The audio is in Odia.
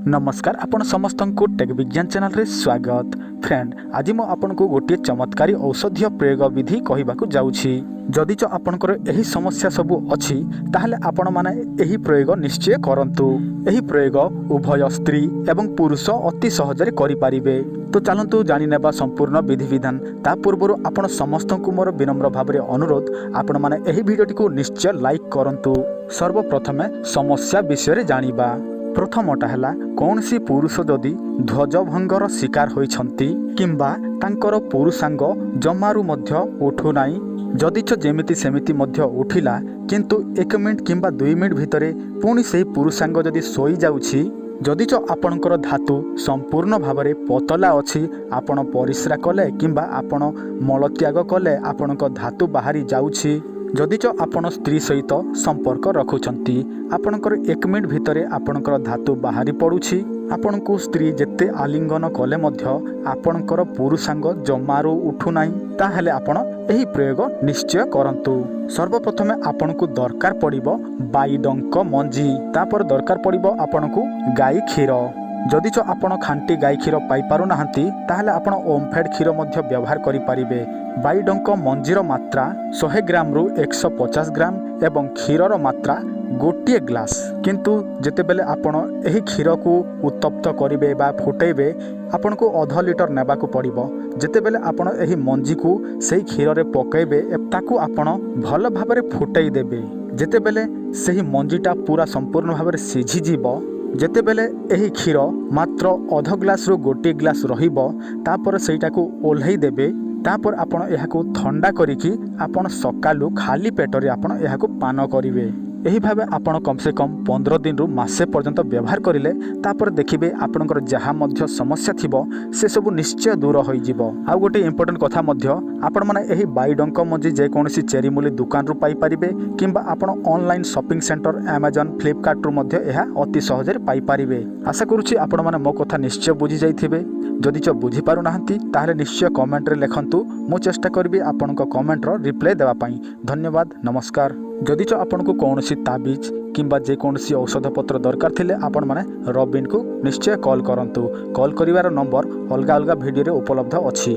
ନମସ୍କାର, ଆପଣ ସମସ୍ତଙ୍କୁ ଟେକ୍ ବିଜ୍ଞାନ ଚ୍ୟାନେଲରେ ସ୍ୱାଗତ। ଫ୍ରେଣ୍ଡ, ଆଜି ମୁଁ ଆପଣଙ୍କୁ ଗୋଟିଏ ଚମତ୍କାରୀ ଔଷଧୀୟ ପ୍ରୟୋଗ ବିଧି କହିବାକୁ ଯାଉଛି। ଯଦିଚ ଆପଣଙ୍କର ଏହି ସମସ୍ୟା ସବୁ ଅଛି, ତାହେଲେ ଆପଣମାନେ ଏହି ପ୍ରୟୋଗ ନିଶ୍ଚୟ କରନ୍ତୁ। ଏହି ପ୍ରୟୋଗ ଉଭୟ ସ୍ତ୍ରୀ ଏବଂ ପୁରୁଷ ଅତି ସହଜରେ କରିପାରିବେ। ତ ଚାଲନ୍ତୁ ଜାଣିନେବା ସମ୍ପୂର୍ଣ୍ଣ ବିଧିବିଧାନ। ତା ପୂର୍ବରୁ ଆପଣ ସମସ୍ତଙ୍କୁ ମୋର ବିନମ୍ର ଭାବରେ ଅନୁରୋଧ, ଆପଣମାନେ ଏହି ଭିଡ଼ିଓଟିକୁ ନିଶ୍ଚୟ ଲାଇକ୍ କରନ୍ତୁ। ସର୍ବପ୍ରଥମେ ସମସ୍ୟା ବିଷୟରେ ଜାଣିବା। ପ୍ରଥମଟା ହେଲା, କୌଣସି ପୁରୁଷ ଯଦି ଧ୍ୱଜଭଙ୍ଗର ଶିକାର ହୋଇଛନ୍ତି କିମ୍ବା ତାଙ୍କର ପୁରୁଷାଙ୍ଗ ଜମାରୁ ମଧ୍ୟ ଉଠୁନାହିଁ, ଯଦିଚ ଯେମିତି ସେମିତି ମଧ୍ୟ ଉଠିଲା, କିନ୍ତୁ 1 ମିନିଟ୍ କିମ୍ବା 2 ମିନିଟ୍ ଭିତରେ ପୁଣି ସେହି ପୁରୁଷାଙ୍ଗ ଯଦି ଶୋଇଯାଉଛି, ଯଦିଚ ଆପଣଙ୍କର ଧାତୁ ସମ୍ପୂର୍ଣ୍ଣ ଭାବରେ ପତଲା ଅଛି, ଆପଣ ପରିସ୍ରା କଲେ କିମ୍ବା ଆପଣ ମଳତ୍ୟାଗ କଲେ ଆପଣଙ୍କ ଧାତୁ ବାହାରି ଯାଉଛି, ଯଦିଚ ଆପଣ ସ୍ତ୍ରୀ ସହିତ ସମ୍ପର୍କ ରଖୁଛନ୍ତି, ଆପଣଙ୍କର 1 ମିନିଟ୍ ଭିତରେ ଆପଣଙ୍କର ଧାତୁ ବାହାରି ପଡ଼ୁଛି, ଆପଣଙ୍କୁ ସ୍ତ୍ରୀ ଯେତେ ଆଲିଙ୍ଗନ କଲେ ମଧ୍ୟ ଆପଣଙ୍କର ପୁରୁଷାଙ୍ଗ ଜମାରୁ ଉଠୁନାହିଁ, ତାହେଲେ ଆପଣ ଏହି ପ୍ରୟୋଗ ନିଶ୍ଚୟ କରନ୍ତୁ। ସର୍ବପ୍ରଥମେ ଆପଣଙ୍କୁ ଦରକାର ପଡ଼ିବ ବାଇଡଙ୍କ ମଞ୍ଜି। ତାପରେ ଦରକାର ପଡ଼ିବ ଆପଣଙ୍କୁ ଗାଈ କ୍ଷୀର। ଯଦିଚ ଆପଣ ଖାଣ୍ଟି ଗାଈ କ୍ଷୀର ପାଇପାରୁନାହାନ୍ତି, ତାହେଲେ ଆପଣ ଓମଫେଡ୍ କ୍ଷୀର ମଧ୍ୟ ବ୍ୟବହାର କରିପାରିବେ। ବାଇଡଙ୍କ ମଞ୍ଜିର ମାତ୍ରା 100 ଗ୍ରାମରୁ 150 ଗ୍ରାମ ଏବଂ କ୍ଷୀରର ମାତ୍ରା ଗୋଟିଏ ଗ୍ଲାସ୍। କିନ୍ତୁ ଯେତେବେଳେ ଆପଣ ଏହି କ୍ଷୀରକୁ ଉତ୍ତପ୍ତ କରିବେ ବା ଫୁଟାଇବେ, ଆପଣଙ୍କୁ ଅଧ ଲିଟର ନେବାକୁ ପଡ଼ିବ। ଯେତେବେଳେ ଆପଣ ଏହି ମଞ୍ଜିକୁ ସେହି କ୍ଷୀରରେ ପକାଇବେ, ତାକୁ ଆପଣ ଭଲ ଭାବରେ ଫୁଟାଇ ଦେବେ। ଯେତେବେଳେ ସେହି ମଞ୍ଜିଟା ପୁରା ସମ୍ପୂର୍ଣ୍ଣ ଭାବରେ ସିଝିଯିବ, ଯେତେବେଳେ ଏହି କ୍ଷୀର ମାତ୍ର ଅଧ ଗ୍ଲାସ୍ରୁ ଗୋଟିଏ ଗ୍ଲାସ୍ ରହିବ, ତାପରେ ସେଇଟାକୁ ଓହ୍ଲାଇ ଦେବେ। ତାପରେ ଆପଣ ଏହାକୁ ଥଣ୍ଡା କରିକି ଆପଣ ସକାଳୁ ଖାଲି ପେଟରେ ଆପଣ ଏହାକୁ ପାନ କରିବେ। ଏହି ଭାବେ ଆପଣ କମ୍ ସେ କମ୍ 15 ଦିନରୁ ମାସେ ପର୍ଯ୍ୟନ୍ତ ବ୍ୟବହାର କରିଲେ, ତାପରେ ଦେଖିବେ ଆପଣଙ୍କର ଯାହା ମଧ୍ୟ ସମସ୍ୟା ଥିବ, ସେସବୁ ନିଶ୍ଚୟ ଦୂର ହୋଇଯିବ। ଆଉ ଗୋଟିଏ ଇମ୍ପୋର୍ଟାଣ୍ଟ କଥା ମଧ୍ୟ, ଆପଣମାନେ ଏହି ବାଇଡଙ୍କ ମଞ୍ଜି ଯେକୌଣସି ଚେରିମୂଳି ଦୋକାନରୁ ପାଇପାରିବେ କିମ୍ବା ଆପଣ ଅନଲାଇନ୍ ସପିଂ ସେଣ୍ଟର ଆମାଜନ୍, ଫ୍ଲିପକାର୍ଟରୁ ମଧ୍ୟ ଏହା ଅତି ସହଜରେ ପାଇପାରିବେ। ଆଶା କରୁଛି ଆପଣମାନେ ମୋ କଥା ନିଶ୍ଚୟ ବୁଝି ଯାଇଥିବେ। ଯଦି ଚ ବୁଝିପାରୁନାହାନ୍ତି, ତାହେଲେ ନିଶ୍ଚୟ କମେଣ୍ଟରେ ଲେଖନ୍ତୁ। ମୁଁ ଚେଷ୍ଟା କରିବି ଆପଣଙ୍କ କମେଣ୍ଟର ରିପ୍ଲାଏ ଦେବା ପାଇଁ। ଧନ୍ୟବାଦ, ନମସ୍କାର। ଯଦିଚ ଆପଣଙ୍କୁ କୌଣସି ତାବିଜ କିମ୍ବା ଯେକୌଣସି ଔଷଧପତ୍ର ଦରକାର ଥିଲେ, ଆପଣମାନେ ରବିନକୁ ନିଶ୍ଚୟ କଲ୍ କରନ୍ତୁ। କଲ୍ କରିବାର ନମ୍ବର ଅଲଗା ଅଲଗା ଭିଡ଼ିଓରେ ଉପଲବ୍ଧ ଅଛି।